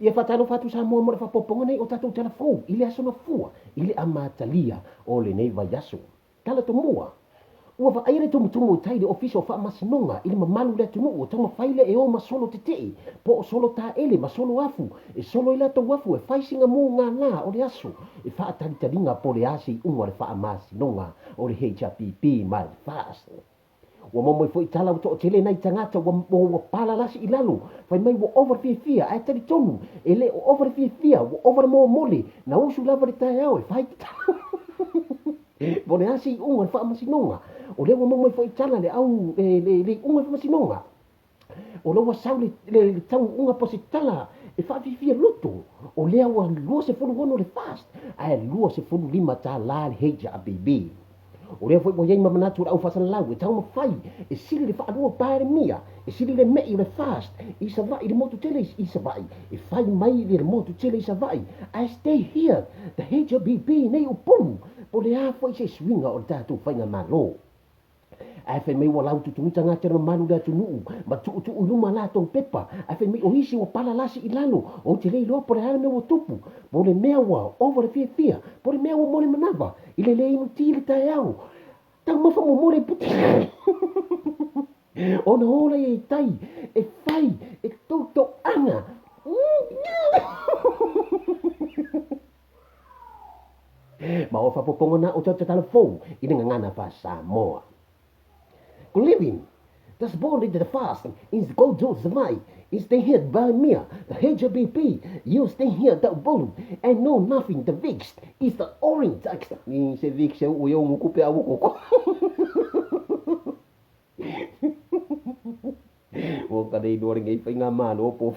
Ia faatalofa atu Samoa mo le faaopoopoga nei o tatou tala fou i le Aso Gafua i le amatalia o lenei vaiaso. Tala tomua, Ua vaaia le tumutumu i tai i le Ofisa o Faamasinoga i le mamalu o le atunuu o taumafai lea e o ma solo tetee po o solo taele ma solo afu e solo ai latou afu e fai sina mu gala o le aso e faatalitaliga po o le a se iuga o le Faamasinoga o le HRPP ma le FAST. Ua maua mai foi tala ua toatele nai tagata ua ua palalasi i lalo, fai mai ua ova le fiafia, ae talitonu e le o ova le fiafia, ua ova le momoli, na usu lava le taeao e fai tatalo. Po o le a se iuga o le faamasinoga, o lea ua maua mai foi tala le au le le le iuga o le faamasinoga. O lea ua sau le le taunuuga po o se tala e faafiafia loto, o lea ua 26 le FAST ae $25 le HRBB. O lea foi ua i ai ma manatu o le au faasalalau e taumafai e sili le faalua Palemia, e sili le me'i o le FAST i Savaii, le motu tele i Savaii, e fai mai le motu tele i Savaii, ae stay here the HRBB nei i Upolu, po o le a foi se suiga o le tatou faigamalo. Ae fai mai ua laututuga tagata le mamalu o le atunuu ma tuutuu i luma a latou pepa, ae fai mai o isi ua palalasi i lalo, ou te le iloa po o le a le mea ua tupu, po o le mea ua ova le fiafia, po o le mea ua mo le manava i le le inu ti i le taeao. Taumafa muamua le iputi ona o lea i tai e fai e tou toaga. Ma o faaopoopoga na o tatalo fou i le gagana faa-Samoa. Living the sport is the fast is go to Savaii is stay here by me the HBP you stay here the bolu and know nothing the Vicks is the orange ni se Vicks e uu e umu kupe au koko. Ua ka le iloa lenei faigamalo po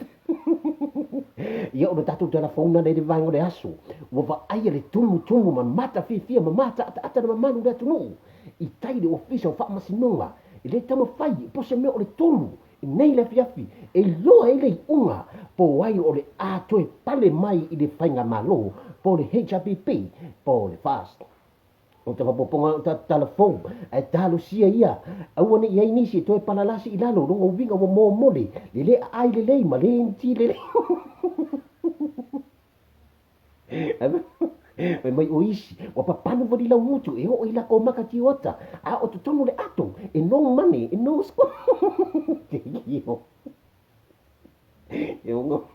Ia o le tatou telefona lea i le vaega o le aso, ua vaaia le tumutumu ma matafiafia ma mataataata le mamalu o le atunuu i tai i le Ofisa o Faamasinoga e le taumafai po o se mea o le tolu i nei le afiafi e iloa ai le iuga po o ai o le a toe pale mai i le faigamalo po o le HRPP po o le FAST. O te whapoponga o ta tala fou, ae talosia ia, aua ne i ai nisi e toe palalasi i lalo, lona uiga ua momoli, le le aai lelei ma le initii lelei. Fai mai o isi, ua papanu vali lau mutu e oo i lako maka tioata, a o totonu le ato, e no money, e no score. Te kio. E ongo.